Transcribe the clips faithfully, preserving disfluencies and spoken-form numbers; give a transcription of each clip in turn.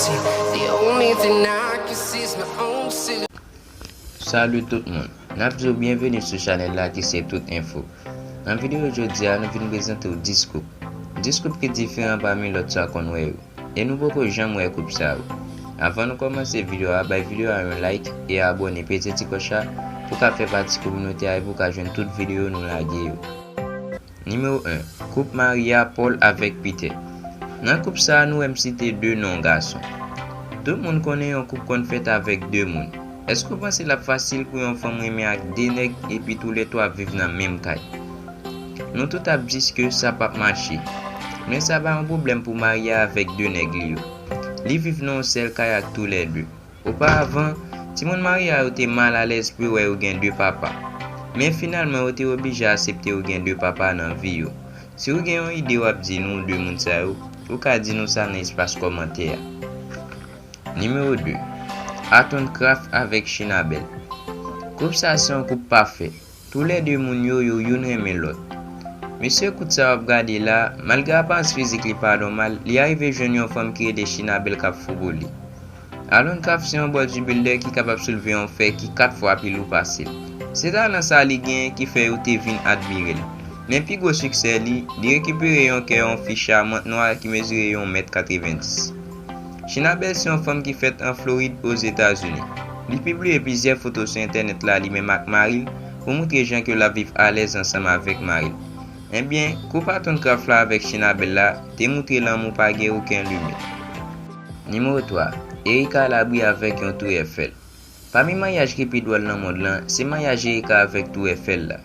The only thing I can see is my own silhouette. Salut tout moun. N ap di w byenveni sou chanèl la ki se Tout Enfo. Nan videyo jodi a, nou vin prezante w dis koup. Dis koup ki diferan pami lòt sa w konn wè yo. E nou poko janm wè koup sa yo. Avan nou kòmanse videyo a, bay videyo a yon like e abòne, peze ti klòch la pou w ka fè pati kominote a e pou w ka jwenn tout videyo nou lage yo. Nimewo en, koup Maria, Paul avèk Peter. Nan koup sa a, nou wè m site de non gason. Tout moun konnen yon koup konn fèt avèk de moun. Èske w panse l ap fasil pou yon fanm renmen ak de nèg epi toulètwa ap viv nan menm kay? Nou tout ap di ke sa p ap mache. Men sa pa yon pwoblèm pou Maria avèk de nèg li yo. Li viv nan yon sèl kay ak toulède. Oparavan, timoun Maria yo te mal alèz pou yo wè yo gen de papa. Men finalman, yo te oblije aksepte yo gen de papa nan vi yo. Si w gen yon ide w ap di nou de moun sa yo, ou ka di nou sa nan espas kòmantè a. Nimewo de, Aton Kraft avèk Chinabel. Koup sa se yon koup pafè. Toulède moun yo, yo youn renmen lòt. Mesye kout sa w ap gade la, malgre aparans fizik li pa nòmal, li arive jwenn yon fanm ki rele Chinabel k ap fou pou li. Aton Kraft se yon bodybuilder ki kapab soulve yon fè ki kat fwa pi lou pase l. Se talan sa li genyen ki fè yo te vin admire l. Men pi gwo siksè li, li rekipere yon kè yon fi chamant nwa ki mezire yon mèt katrevenndis. Chinabel se yon fanm ki fèt an Florid, Ozetazini. Li pibliye plizyè foto sou entènèt la li menm ak mari l pou moutre jan ke l ap viv alèz ansanm avèk mari l. Ebyen, koup Aton Kraft la avèk Chinabel la te moutre lanmou pa gen okenn limit. Nimewo twa, Erika Labrie avèk yon Tou Èfèl. Pami maryaj ki pi dwòl nan mond lan, se maryaj Erika avèk Tou Èfèl la.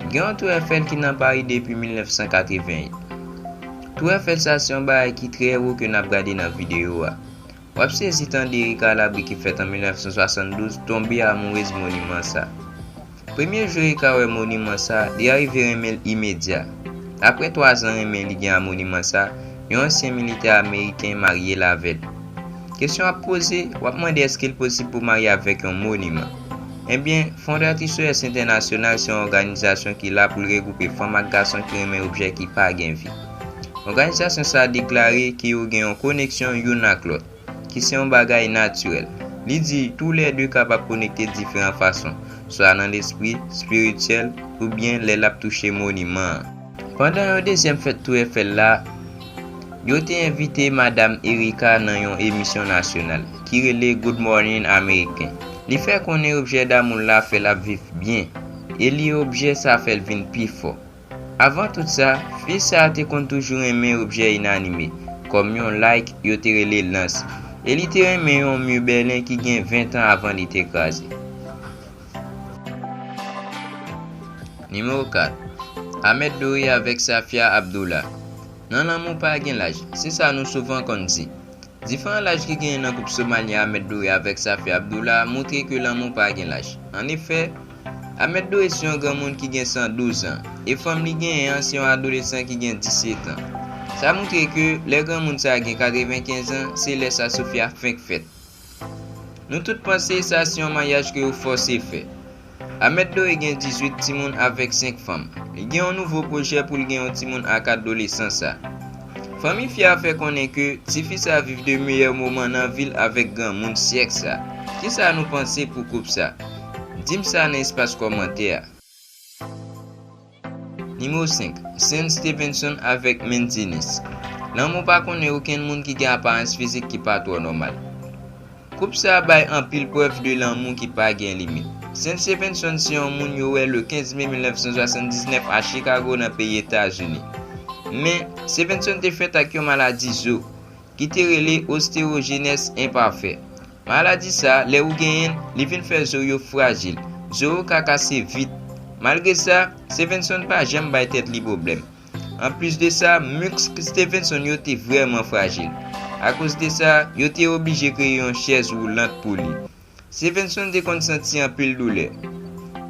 Gen yon Tou Èfèl ki nan Pari depi mil nèf san katreven uit. Tou Èfèl sa se yon bagay ki trè wo ke n ap gade nan videyo a. W ap sezi tande Erika Labrie ki fèt an mil nèf san swasanndouz tonbe amourez moniman sa. Premye jou Erika wè moniman sa, li arive renmen l imedya. Apre twa zan renmen li gen a moniman sa, yon ansyen militè ameriken marye l avè l. Kesyon ap poze, w ap mande èske l posib pou marye avèk yon moniman? Ebyen, Fondatris O S International se yon òganizasyon ki la pou l regwoupe fanm ak gason ki renmen objè ki pa gen vi. Òganizasyon sa a deklare ke yo gen yon koneksyon youn ak lòt, ki se yon bagay natirèl. Li di toulède kapab konekte diferan fason, swa nan lespri, espirityèl, oubyen lè l ap touche moniman an. Pandan yon dezyèm fèt Tou Èfèl la, yo te envite Madam Erika nan yon emisyon nasyonal ki rele Good Morning American. Li fè konnen objè damou l la fè l ap viv byen, e li objè sa fè l vin pi fò. Avan tout sa, fi sa a te konn toujou renmen objè inanime, kòm yon like yo te rele lans, e li te renmen yon mi Bèlen ki gen ven tan avan li te kraze. Nimewo kat, Ahmed Doré avèk Safia Abdullah. Nan lanmou pa gen laj, se sa nou souvan konn di. Diferan laj ki genyen nan koup Somalia Ahmed Doré avèk Safia Abdullah montre ke lanmou pa gen laj. Annefè, Ahmed Doré se yon granmoun ki gen san douz an, e fanm li genyen an se yon adolesan ki gen disèt an. Sa montre ke lè granmoun sa a gen katrevenkenz an, se lè sa Sofia fenk fèt. Nou tout panse sa se yon maryaj ke yo fòse fè. Ahmed Doré gen dizuit timoun avèk senk fanm. Li gen yon nouvo pwojè pou l gen yon timoun ak adolesan sa. Fanmi fi a fè konnen ke tifi sa viv de meyè moman nan vi l avèk granmoun syèk sa. Kisa nou panse pou koup sa? Di m sa nan espas kòmantè a. Nimewo senk, Sean Stevenson avèk Menzinis. Lanmou pa konnen okenn moun ki gen aparans fizik ki pa twò nòmal. Koup sa a bay anpil prèv de lanmou ki pa gen limit. Sean Stevenson se yon moun yo wè le kenz me mil nèf san swasanndiznèf a Chicago nan peyi Etazini. Men, Stevenson te fèt ak yon maladi zo ki te rele osteyojenèz enpafè. Maladi sa, lè ou genyen l, li vin fè zo yo frajil. Zo yo ka kase vit. Malgre sa, Stevenson pa janm bay tèt li pwoblèm. Anplis de sa, misk Stevenson yo te vrèman frajil. Akoz de sa, yo te oblije kreye yon chèz woulant pou li. Stevenson te konn santi anpil doulè.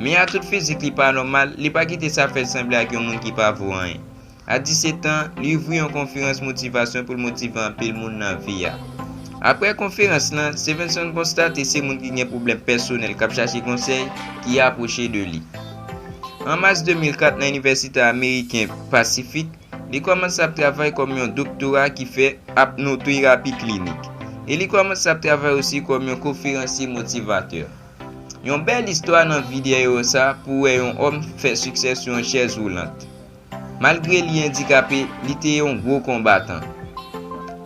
Men atout fizik li pa nòmal, li pa kite sa fè l sanble ak yon moun ki pa vo anyen. A disèt an, li ouvri yon konferans motivasyon pou l motive anpil moun nan vi a. Apre konferans lan, Stevenson konstate se moun ki gen pwoblèm pèsonèl k ap chache konsèy ki apwoche de li. An mas de mil kat, nan Inivèsite Ameriken Pasifik, li kòmanse ap travay kòm yon doktora ki fè apnoterapi klinik. e li kòmanse ap travay osi kòm yon konferansye motivatè. Yon bèl istwa nan vi dèyè sa pou wè yon òm fè siksè sou yon chèz woulant. Malgre li andikape, li te yon gwo konbatan.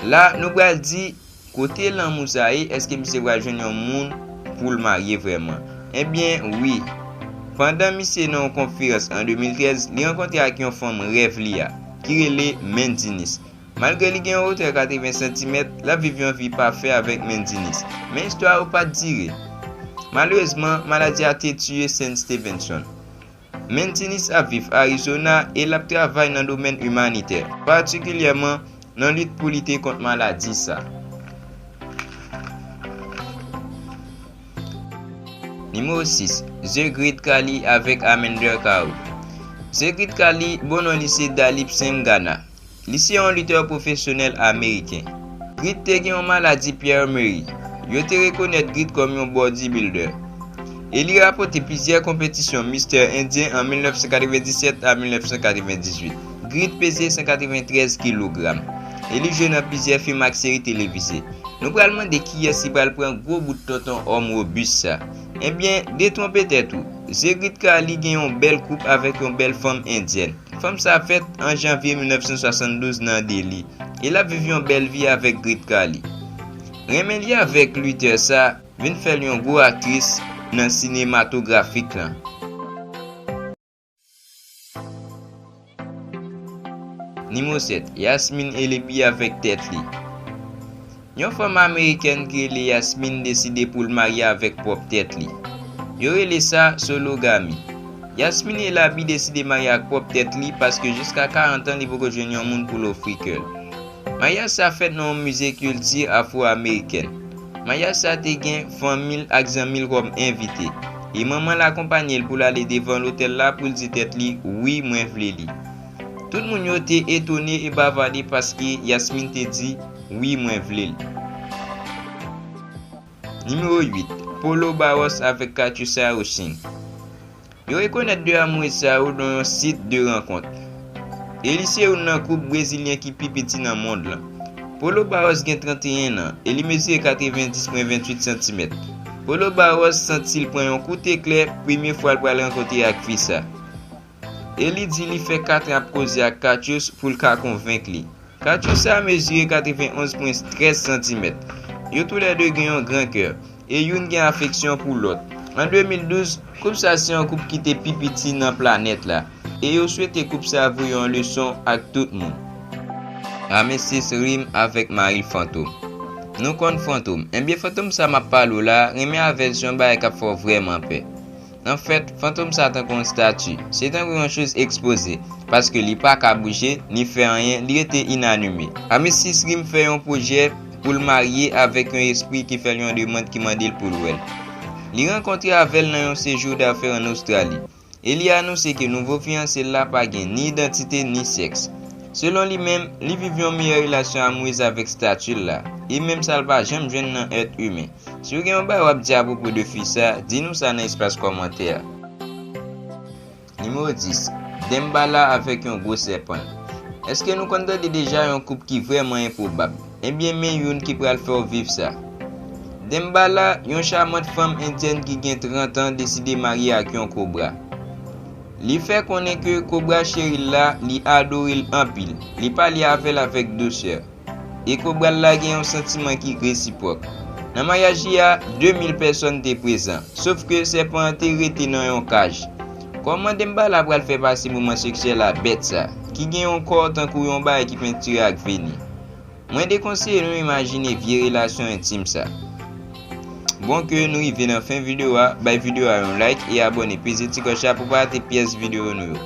La, nou pral di, kote lanmou sa ye, èske misye pral jwenn yon moun pou l marye vrèman? Ebyen, wi. Pandan misye nan yon konferans an de mil trèz, li rankontre ak yon fanm rèv li a, ki rele Mendinis. Malgre li gen yon wotè katreven santimèt, l ap viv yon vi pafè avèk Mendinis. Men istwa yo pa t dire. Malerezman, maladi a te tiye Saint Stevenson. Mendinis ap viv Arizona e l ap travay nan domèn imanitè, patikilyèman nan lit pou lite kont maladi sa. Nimewo sis, The Great Khali avèk Amender Khao. The Great Khali, bon non li se Dalip Singh Ghana. Li se yon lita pwofesyonèl ameriken. Great te gen yon maladi Pierre Marie. Yo te rekonèt Great kòm yon bodybuilder. E li ranpòte plizyè konpetisyon Mister Indyen an mil nèf san katrevenndisèt a mil nèf san katrevendizuit. Great peze san katreventrèz kilogram. E li jwe nan plizyè fim ak seri televize. Nou pral mande kiyès ki pral pran gwo bout tonton òm wobis sa. Ebyen, detwonpe tèt ou. The Great Khali gen yon bèl koup avèk yon bèl fanm endyèn. Fanm sa fèt an janvye mil nèf san swasanndouz nan Delhi, e l ap viv yon bèl vi avèk Great Khali. Renmen li avèk lita sa vin fè l yon gwo aktris nan sinematografik lan. Nimewo sèt, Yasmine Elebi avèk tèt li. Yon fanm amerikèn ki rele Yasmine deside pou l marye avèk pwòp tèt li. Yo rele sa sologami. Yasmine Elebi deside marye ak pwòp tèt li paske jiska karant an li poko jwenn yon moun pou l ofri kè l. Maryaj sa fèt nan yon mize kilti afwo-amerikèn. Maryaj sa te gen fanmi l ak zanmi l kòm envite, e manman l akonpaye l pou l ale devan lotèl la pou l di tèt li, "Wi, mwen vle li." Tout moun yo te etone e bavade paske Yasmine te di, "Wi, mwen vle l." Nimewo uit, Polo Barros avèk Katiusa Rosin. Yo rekonèt de amoure sa yo nan yon sit de rankont. E li se youn nan koup brezilyen ki pi piti nan mond lan. Polo Barros gen trannteyen an e li mezire katrevendis pwen venntuit santimèt. Polo Barros santi l pran yon kout eklè premye fwa l pral rankontre ak fi sa. E li di li fè kat an ap koze ak Katius pou l ka konvenk li. Katiusa mezire katrevenonz pwen trèz santimèt. Yo toulède gen yon gran kè, e youn gen afeksyon pou lòt. An de mil douz, koup sa se yon koup ki te pi piti nan planèt la, e yo swete koup sa voye yon leson ak tout moun. Amethyst Rim avèk Maril Fantom. Nou konn Fantom. Enbyen, Fantom sa m ap pale w la, renmen avè l se yon bagay k ap fè w vrèman pè. Anfèt, Fantom sa tankou yon estati. Se tankou yon choz ekspoze, paske li pa ka bouje, ni fè anyen, li rete inanime. Amethyst Rim fè yon pwojè pou l marye avèk yon espri ki fè l yon demann ki mande l pou l wè l. Li rankontre avè l nan yon sejou dafè ann Ostrali, e li anonse ke nouvo fiyanse l la pa gen ni idantite ni sèks. Selon li menm, li viv yon meyè relasyon amourez avèk estati l la, e menm sa l pa janm jwenn nan èt imen. Si w gen yon bagay w ap di apwopo de fi sa, di nou sa nan espas kòmantè a. Nimewo dis, Dembala avèk yon gwo sèpan. Èske nou konn tande deja yon koup ki vrèman enpwobab? Ebyen, men youn ki pral fè w viv sa. Dembala, yon chamant fanm endyèn ki gen trant an, deside marye ak yon kobra. Li fè konnen ke kobra cheri l la, li adore l anpil. Li pale avè l avèk dousè. E kobra l la gen yon santiman ki resipwòk. Nan maryaj li a, de mil pèsòn te prezan, sof ke sèpan an te rete nan yon kaj. Kòman Dembala pral fè pase moman seksyèl a bèt sa, ki gen yon kò tankou yon bagay ki pentire ak veni? Mwen dekonseye nou imajine vye relasyon entim sa. Bon, ke nou rive nan fen videyo a, bay videyo a yon like e abòne, peze ti klòch la pou pa rate pyès videyo nou yo.